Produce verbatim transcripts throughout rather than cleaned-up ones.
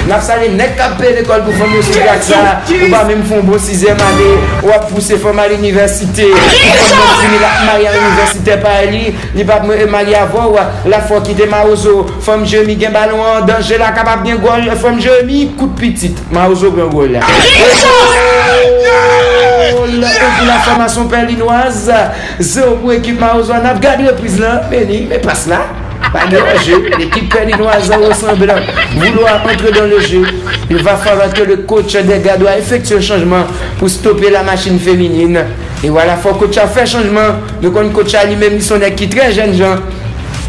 N ap salye nèg k ap peye lekòl pou fanm yo sou trak sa. Ou pa menm fè yon bon sizyèm ane, w ap pouse fanm al inivèsite. Pou fanm nan fini, l ap marye ak inivèsitè parèy li. Li p ap marye avè w. L ap fè w kite Mawozo. Fanm Jeremi gen balon an. Danje la kapab gen gòl. Fanm Jeremi, kout pitit. Mawozo pran gòl la. Gòl pou la fòmasyon Pèlinwaz. Zewo pou ekip Mawozo a. N ap gade repriz lan. Meni, men pas la. Pa gen anje. L'équipe pèlinoise ressemble vouloir entrer dans le jeu. Il va falloir que le coach des Gardois effectue un changement pour stopper la machine féminine. E vwala, fò coach la fè chanjman. Nou konn coach la li menm, li se yon nèg ki trè jèn jan.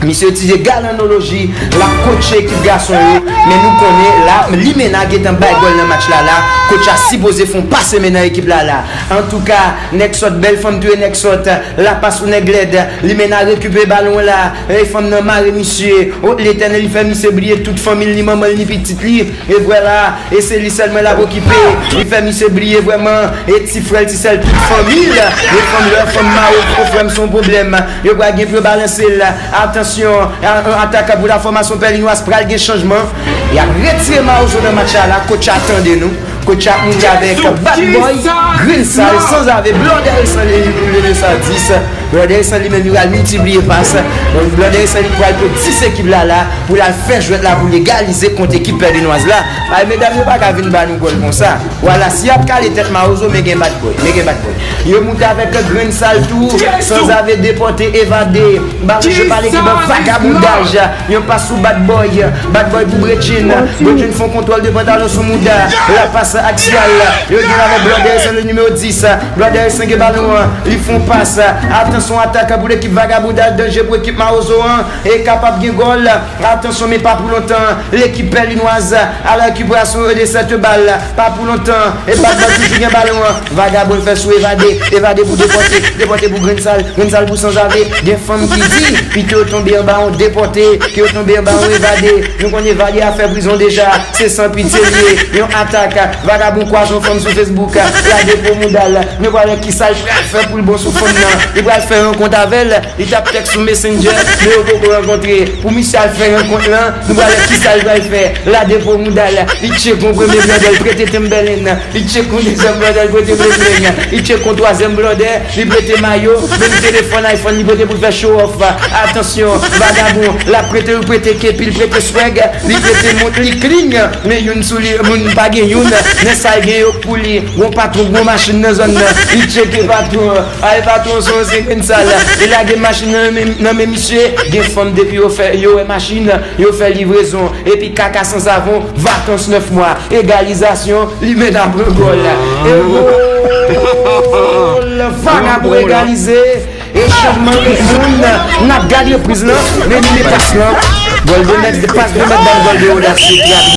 Misye itilize galanoloji, l ap coache ekip gason yo. Men nou konnen la, Limena gentan bay gòl nan match la la. Coach la sipoze fè yon pase men nan ekip la la. Antouka, nèg sòt, bèl fanm touye nèg sòt. Lapas pou nèg lèd. Limena rekipere balon an la. E fanm nan mare misye. O Letènèl, li fè misye bliye tout fanmi l, ni manman l, ni pitit li. E vwala, e se li sèlman l ap okipe. Li fè misye bliye vrèman. E ti frè l, ti sè l, tout fanmi l. E fanm, lè fanm mare gwo frè m, se yon pwoblèm. Yo pral gen pou yo balanse l. Atansyon, a- a- atak pou la fòmasyon Pèlinwaz, pral gen chanjman. Y ap retire Mawozo nan match la la. Coach a tande nou. Coach a ap moute avèk Bad Boy, Grenn Sal, Sanzave, Blòdè Resan, li, li, li, li, sa dis. Blòdè Resan li menm, li pral miltipliye pas. Donk, Blòdè Resan li pral pran dis ekip la la pou l al fè jwèt la pou l egalize kont ekip Pèlinwaz la. Ay, medam yo pa ka vin ba nou gòl konsa. Vwala, si y ap kale tèt Mawozo, men gen Bad Boy, men gen Bad Boy. Yo moute avèk Grenn Sal tou, Sanzave depòte, evade. Balon jwe pa lekip an, vagabondaj. Yon pas sou Bad Boy. Bad Boy pou Bredjin. Bredjin fè yon kontwòl de pantalon sou mouda. La pas aksyèl. Yo gen avèk Blòdè Resan, le nimewo dis. Blòdè Resan gen balon an. Li fè yon pas. Atansyon, atak pou lekip vagabondaj. Danje pou ekip Mawozo an. E kapab gen gòl. Atansyon, men pa pou lontan. Lekip Pèlinwaz. A la rekiperasyon de sèt bal. Pa pou lontan. E Bad Boy toujou gen balon an. Vagabon fè sou evade. Evade pou depòte. Depòte pou Grenn Sal. Grenn Sal pou Sanzave. Gen fanm ki di, pito yo tonbe anba yon depòte, ke yo tonbe anba yon evade. Nou konn evade a fè prizon deja. Se san pitye li ye. Yon atak. Vagabon kwaze yon fanm sou Facebook. Lage gwo mouda l. Nou pral wè kisa l pral fè pou l bon sou fanm nan. Li pral fè rankont avè l. Li t ap tèks sou Messenger, men yo poko rankontre. Pou misye al fè rankont lan, nou pral wè kisa l pral fè. Lage gwo mouda l. Li tcheke yon premye blòdè, l prete Timberland. Li tcheke yon dezyèm blòdè, li prete Maybelline. Li tcheke yon twazyèm blòdè, li prete mayo. Menm telefòn iPhone li prete pou l fè show off. Atansyon, vagabon, l ap prete, li prete kepi, li prete swag, li prete mont, li clean. Men youn sou li, moun pa gen youn. Men sa l gen yo pou li. Gon patwon, gon machin nan zòn nan. Li tcheke patwon an. Ay, patwon, se yon se Grenn Sal. Li lage machin nan men, nan men misye. Gen fanm depi yo fè, yo wè machin, yo fè livrezon. Epi kaka san savon, vakans nèf mwa. Egalizasyon, Limena pran gòl. E gòl! Vagabon egalize. E chanjman moun, n ap gade repriz lan, men li met pas lan. Gòl de mèt, pas de mèt, ban gòl de odasye ki ap